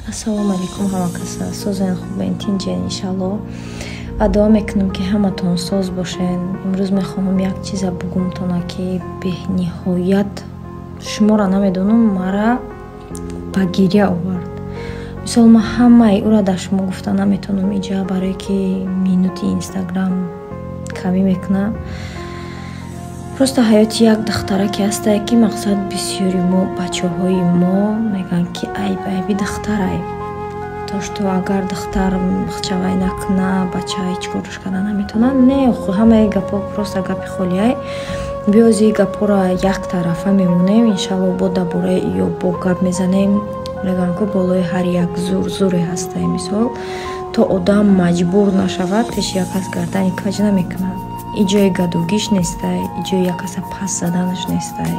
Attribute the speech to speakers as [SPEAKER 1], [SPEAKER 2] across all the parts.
[SPEAKER 1] Ассалому алайкум, ҳама каса. Созен, хубен, тинҷен, иншалло. Ва дуо мекунам, ки ҳаматон соз бошен. Имрӯз мехоҳам як чиза бугумтона, ки бениҳоят шуморо намедонам, мара ба гиря овард. Мисол, ман ҳамаи ӯро дар шумо гуфта наметавонам иҷа, барое ки минути Инстаграм камӣ мекунад. Просто ҳаёти як духтараке ҳастае, ки мақсад бисёри мо, бачаҳои мо мегӯянд, ки айб, айби духтарай, то что агар духтар чавай накуна, бача ҳеҷ корш карда наметавонад. Не, ҳамаи гапҳо просто гапи холиай. Биёзи гапҳоро як тарафа мемонем, иншалло, бо дар бораи ё бо гап мезанем. Мегӯям, ки болои ҳар як зур зуре ҳастае. Мисол, то одам маҷбур нашавад, пеши як кас гардани каҷ намекунад. И ҷои гадогиш нестай, и ҷои як каса пас заданаш нестай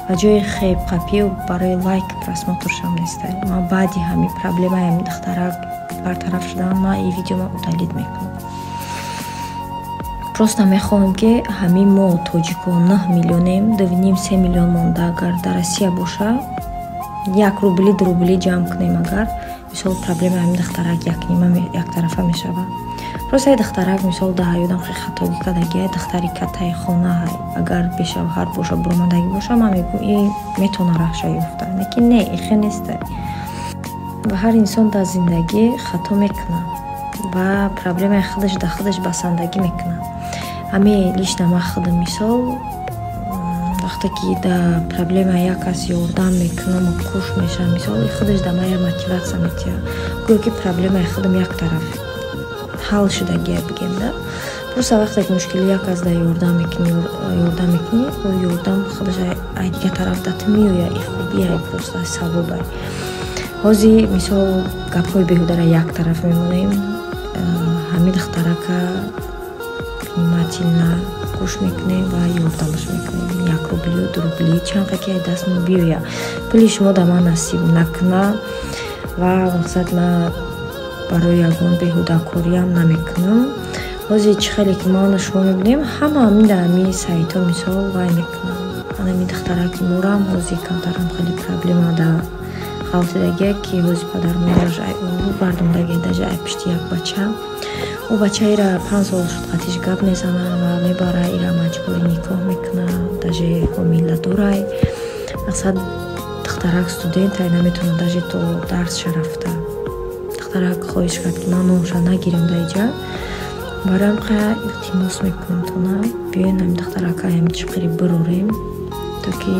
[SPEAKER 1] ва ҷои хебқапию барои лайк, просмотршам нестай. Ман баъди ҳамин проблемаи ҳамин духтарак бартараф шудан, ман и видеома удалить мекунам. Просто мехоҳам, ки ҳамин мо, тоҷико, 9 миллионем, 2,5-3 миллион монда, агар дар Россия боша, 1 рубли, 2 рубли ҷамъ кунем агар, мисол, проблемаи ҳамин духтарак якнима яктарафа мешавад. Просто духтарак, мисол, дар ҳаётам хеле хатогӣ кардагия, духтари катаи хона, агар бешавҳар боша, буромадагӣ боша, ман мегӯм, и метавона раҳша ёфта, лекин не, ихе нестай. Ва ҳар инсон дар зиндагӣ хато мекунад ва проблемаи худаш дар худаш басандагӣ мекунад. Ҳами лично ман худам, мисол, вақте ки дар проблема як кас ёрдам мекунаму кӯш мешавам, мисол, худаш дар ман як мотиватсия метиҳад, гӯё ки проблемаи худам як тараф ҳал шудагия бигем да. Просто вақте ки мушкили як кас дар ёрдам мекунӣ, ёрдам мекунӣ, ӯ ёрдам худаш ай дигар тараф да ту меояд. И хубиай, просто савобай. Ҳозир, мисол, гапҳои беҳударо як тараф мемонем, ҳамин духтарака внимательно гӯш мекунем ва ёрдамаш мекунем. 1 рублию 2 рубли, чанд ки ай дастмо биёяд. Пули шумо дар ман насиб накуна ва мақсад, ман барои ягон беҳудакориам намекунам. Ҳозир чӣ хеле ки мо шумо мебинем, ҳама ҳамин дар ҳамин сайтҳо, мисол, вай мекунам. Ҳамин духтараки морам ҳозир камтарам хеле проблема дар ғалтидагия, ки ҳозир падару модараш ай обрӯ бардондагия, даже ай пишти як бача. Ӯ бача ира 5 сол шуд қатиш гап мезана ва мебара, ира маҷбури никоҳ мекуна, даже ҳомила дорай. Мақсад, духтарак студентай, наметавонад даже то дарсша рафта. Духтарак хоҳиш кард, ки ман номша нагирем дар иҷа. Бароям қа илтимос мекунам тона, биёен ҳамин духтарака ҳамин чиқири бирорем, то ки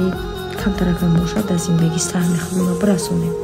[SPEAKER 1] камтаракам бошад, дар зиндагӣ саҳми худро бирасонем.